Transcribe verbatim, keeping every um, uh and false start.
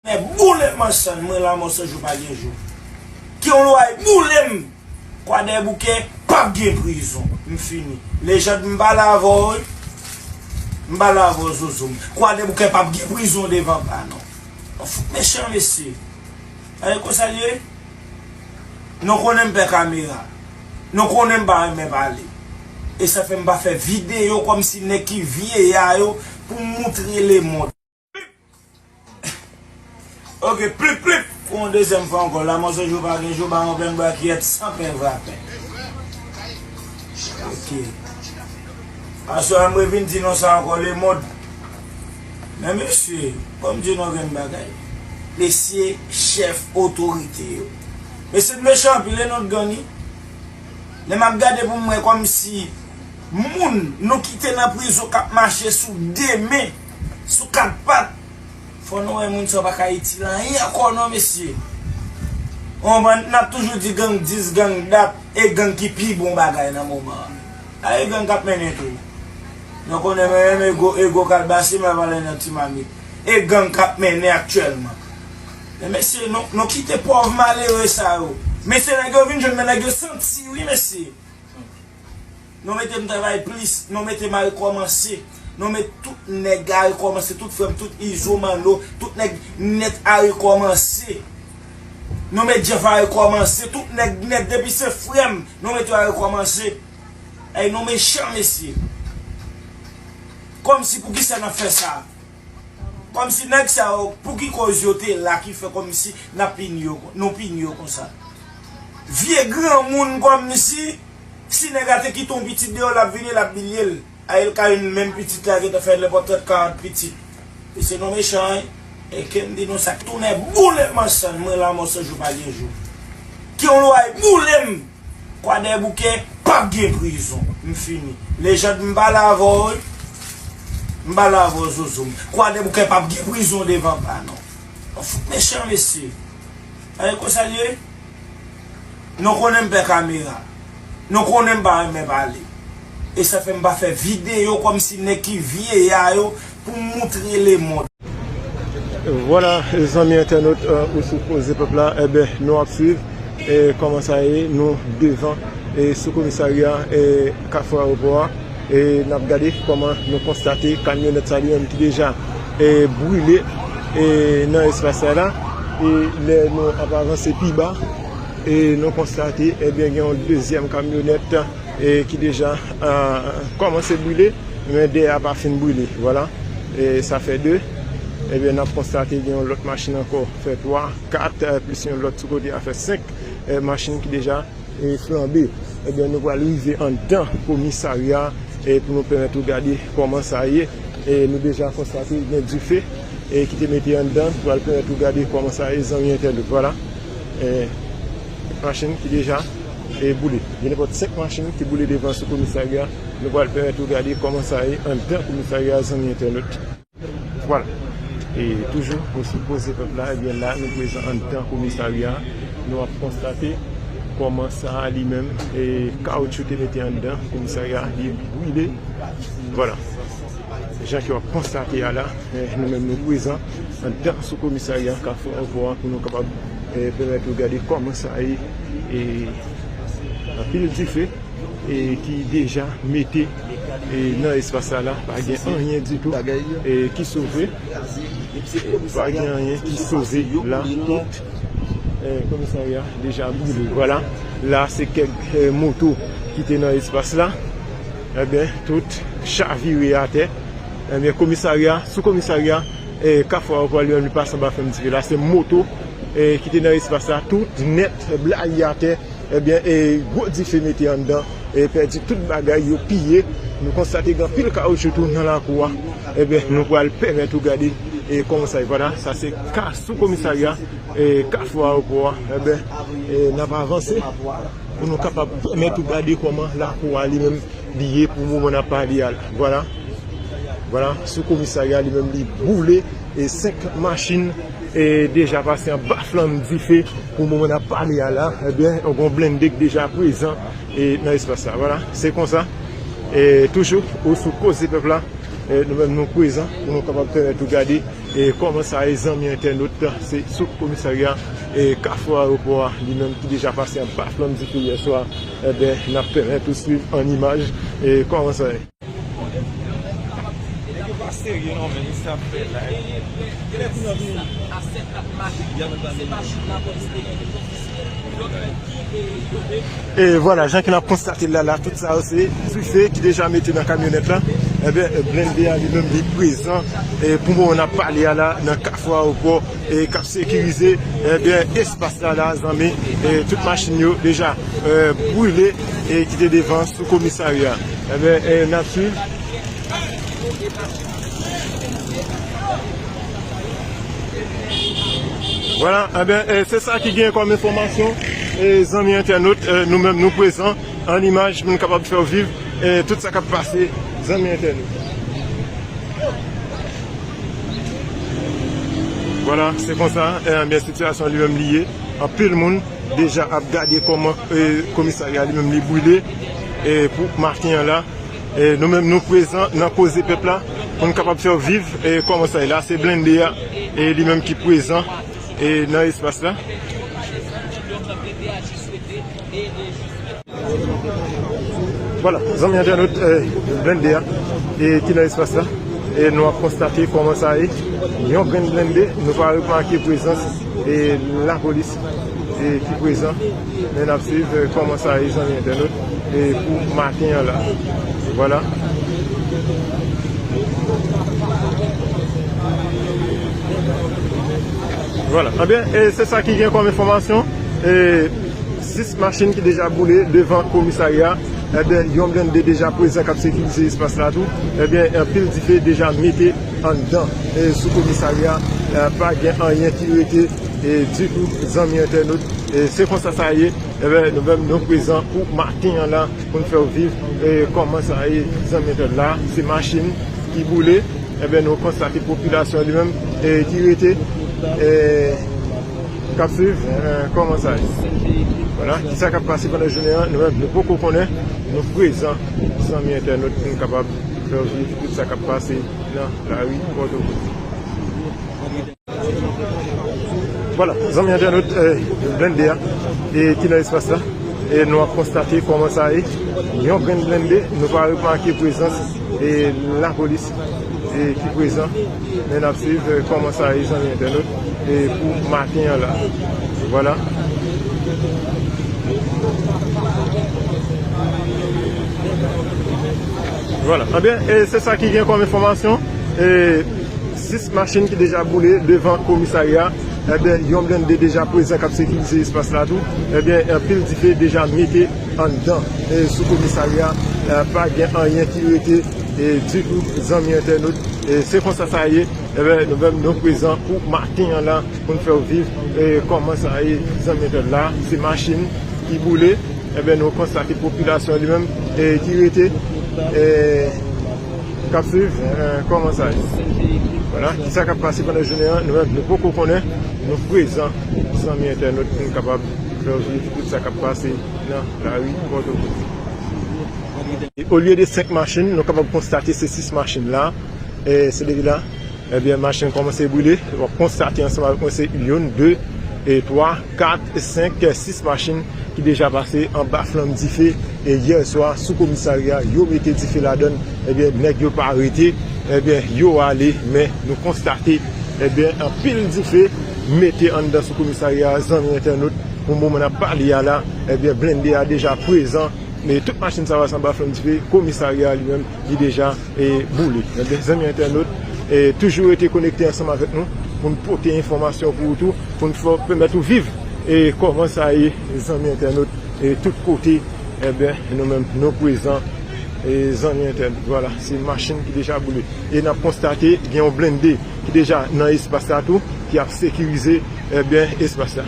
Mè boule m ansanm, mwen Lanmò San Jou pa gen jou. Ke yon lwa boule m. Kwadèboukè p ap gen prizon. M fini. Lejand, m pale avè w wi. M pale avè w, Zozo m. Kwadèboukè p ap gen prizon devan pa non. Yon fout mechan mesye. Aye konsa l ye. Nou konnen m pè kamera. Nou konnen m pa renmen pale. E sa fè m pa fè videyo kòmsi nèg ki vye a yo pou m moutre lemonn. Ok, plip, plip. Pou yon dezyèm fwa ankò, Lanmò San Jou pa gen jou, Bawon Plenbwa ki èt san pen vrapè. Ok. Aswè a, mwen vin di nou sa ankò, lemonn. Men mesye, ban m di nou yon grenn bagay. Mesye, chèf otorite yo. Mesye mechan anpil, e non gang wi. Lè m ap gade pou m wè kòmsi moun nou kite nan prizon k ap mache sou de men, sou kat pat, fò nou wè moun sa yo pa ka itil anyen ankò non mesye. Ou konprann? N ap toujou di gang dis, gang dat, e gang ki pi bon bagay nan moman an. A e gang k ap mennen tou. Nou konnen menm ego, ego kalbase, m ap pale nan ti mamit. E gang k ap mennen aktyèlman. Men mesye, nou, nou kite pòv malere sa yo. Mesye, nèg yo vin jwenn, men nèg yo santi wi mesye. Nou mete m travay plis, nou mete m a rekòmanse. Nou met tout nèg a rekòmanse, tout frè m, tout Izo Manno, tout nèg nèt a rekòmanse. Nou met Jeff a rekòmanse, tout nèg nèt depi se frè m, nou met yo a rekòmanse. Ey, nou mechan mesye. Kòmsi poukisa n ap fè sa? Kòmsi nèg sa yo, pou ki kòz yo te la ki fè kòmsi n ap pini yo, nou pini yo konsa? Vye granmoun kòmsi, si nèg la te kite yon pitit deyò, l ap vini, l ap bilye l. A e l ka youn menm pitit la gentan fè nenpòt trant, karant pitit. Mesye nou mechan wi. E ke m di nou sa, k tounen boule m ansanm, mwen Lanmò San Jou pa gen jou. Ke yon lwa boule m. Kwadèboukè p ap gen prizon. M fini. Lejand, m pale avè w wi. M pale avè w, Zozo m. Kwadèboukè p ap gen prizon devan pa non. Yon fout mechan mesye. Aye konsa l ye. Nou konnen m pè kamera. Nou konnen m pa renmen pale. E sa fè m pa fè videyo kòmsi nèg ki vye a yo pou m moutre lemonn. Vwala, zanmi entènot, eh, ou sou Koze Pèp la, enben, nou ap swiv, eh, kòman sa ye, nou devan, eh, sou komisarya, eh, Kafou Ayewopò a, e n ap gade kòman nou konstate kamyonèt sa li menm ki deja, eh, brile, eh, nan espas sa la, e lè nou ap avanse pi ba, e nou konstate, ebyen, gen yon dezyèm kamyonèt, eh, ki deja, ah, kòmanse brile, men dèyè a pa fin brile, vwala. E sa fè de. Ebyen, n ap konstate gen yon lòt machin ankò, fè twa, kat, eh, plis yon lòt sou kote a fè senk, eh, machin ki deja, eh, flanbe. Ebyen, nou pral rive anndan komisarya, eh, pou nou pèmèt ou gade kòman sa ye. E nou deja konstate gen dife, eh, ki te mete anndan, nou pral pèmèt ou gade kòman sa ye, zanmi entènot. Vwala. Eh, machin ki deja, eh, boule. Gen nenpòt senk machin ki boule devan sou komisarya. Nou pral pèmèt ou gade kòman sa ye anndan komisarya, zanmi entènot. Vwala. E toujou, nou sou Koze Pèp la, ebyen la, nou prezan anndan komisarya. Nou ap konstate kòman sa a li menm, e kawoutchou te mete anndan komisarya, li brile. Vwala. Jan ke w ap konstate a la, eh, nou menm nou prezan anndan sou komisarya Kafou Ayewopò a pou nou kapab, eh, pèmèt ou gade kòman sa ye, e anpil dife, e ki deja mete, e nan espas sa la, pa gen anyen ditou, e ki sove, pa gen anyen ki sove la, tout, e, komisarya deja boule. Vwala, la se kèk, e, moto ki te nan espas la, ebyen, tout chavire atè, ebyen, komisarya, sou komisarya, e, Kafou Ayewopò li menm li pase anba flanm dife la, se moto, e, ki te nan espas la, tout nèt blayi atè, ebyen, e gwo dife mete anndan, e pèdi tout bagay, yo piye. Nou konstate gen anpil kawoutchou tou nan lakou a. Ebyen, nou pral pèmèt ou gade, e kòman sa ye. Vwala, sa se ka sou komisarya, e Kafou Ayewopò a. Ebyen, e n ap avanse pou nou kapab pèmèt ou gade kòman lakou a li menm li ye pou moman n ap pale a la. Vwala. Vwala, sou komisarya li menm li boule, e senk machin, e deja pase anba flanm dife pou moman n ap pale a la. Ebyen, yon blende k deja prezan, e nan espas la. Vwala, se konsa. E toujou, ou sou Koze Pèp la, e nou menm nou prezan pou nou kapab pèmèt ou gade E kòman sa ye, zanmi entènot, se sou komisarya e Kafou Ayewopò a, li menm ki deja pase anba flanm dife yè swa. Ebyen, n ap pèmèt ou swiv an imaj. E kòman sa ye? Nèg yo pa serye non, men sa fè la. E vwala, jan ke n ap konstate l la, la, tout sa yo se dife ki deja mete nan kamyonèt la. Ebyen, blende a li menm li prezan. E pou moman n ap pale a la, nan Kafou Ayewopò, e k ap sekirize, ebyen, espas la, la, zanmi. E tout machin yo deja, e, brile, e ki te devan sou komisarya. Ebyen, e, n ap swiv. Vwala, ebyen, e, se sa ki gen kòm enfòmasyon. E, zanmi entènot, e, nou menm nou prezan an imaj pou nou kapab fè w viv, e, tout sa k ap pase, zanmi entènot. Vwala, se konsa, e, ebyen, sitiyasyon li menm li ye. Anpil moun deja ap gade kòman, e, komisarya li menm li brile, e, pou maten an la. E, nou menm nou prezan nan Koze Pèp la pou n kapab fè w viv, e, kòman sa ye. La se blende a, e, li menm ki prezan, e, nan espas la. Vwala, zanmi entènot, e, blende a, e, ki nan espas la. E nou ap konstate kòman sa ye. Yon grenn blende, nou pa remake prezans, e, lapolis, e, ki prezan. Men n ap swiv, e, kòman sa ye, zanmi entènot, e, pou maten an la. Vwala. Vwala. Ebyen, e, se sa ki gen kòm enfòmasyon. E, sis machin ki deja boule devan komisarya. Ebyen, yon blende deja prezan k ap sekirize espas la tou. Ebyen, anpil dife deja mete anndan, e, sou komisarya. E, pa gen anyen ki rete, e, ditou, zanmi entènot. E, se konsa sa ye. Ebyen, nou menm nou prezan pou maten an la, pou n fè w viv, e, kòman sa ye, zanmi entènot. La se machin ki boule. Ebyen, nou konstate popilasyon li menm, e, ki rete, e, k ap swiv, e, kòman sa ye. Vwala, kisa k ap pase pandan jounen an, nou menm, nou poko konnen, nou prezan, zanmi entènot, pou nou kapab fè w viv tout sa k ap pase nan lari Pòtoprens. Vwala, zanmi entènot, e, blende a, e, ki nan espas la. E nou ap konstate kòman sa ye. Yon grenn blende, nou pa remake prezans, e, lapolis, e, ki prezan. Men n ap swiv, e, kòman sa ye, zanmi entènot, e, pou maten an la. Vwala. Vwala. Ebyen, e, se sa ki gen kòm enfòmasyon. E, sis machin ki deja boule devan komisarya. Ebyen, yon blende deja prezan k ap sekirize espas la tou. Ebyen, anpil dife deja mete anndan, e, sou komisarya. E, pa gen anyen ki rete, e, ditou, zanmi entènot. E, se konsa sa ye. Ebyen, nou menm nou prezan pou maten an la, pou n fè w viv, e, kòman sa ye, zanmi entènot. La se machin ki boule. Ebyen, nou konstate popilasyon li menm, e, ki rete, e, k ap swiv, e, kòman sa ye. Vwala, kisa k ap pase pandan jounen an, nou menm, nou poko konnen, nou prezan, zanmi entènot, pou n kapab fè w viv tout sa k ap pase nan lari Pòtoprens. E olye de senk machin, nou kapab konstate se sis machin la, e, se depi la. Ebyen, machin kòmanse brile. W ap konstate ansanm avèk mwen, se youn, de, e twa, kat, senk, sis machin ki deja pase anba flanm dife. E yè swa, sou komisarya, yo mete dife ladann. Ebyen, nèg yo pa rete. Ebyen, yo ale. Men nou konstate, ebyen, anpil dife mete anndan sou komisarya, zanmi entènot. Pou moman n ap pale a la, ebyen, blende a deja prezan. Men tout machin sa yo anba flanm dife, komisarya a li menm, li deja, e, boule. Ebyen, zanmi entènot, e, toujou rete konekte ansanm avèk nou pou n pote enfòmasyon pou ou tou, pou n fè, pèmèt ou viv, e, kòman sa ye, zanmi entènot, e, tout kote, ebyen, nou menm, nou prezan, e, zanmi entènot. Vwala, se machin ki deja boule. E n ap konstate, gen yon blende ki deja nan espas la tou, ki ap sekirize, ebyen, espas la.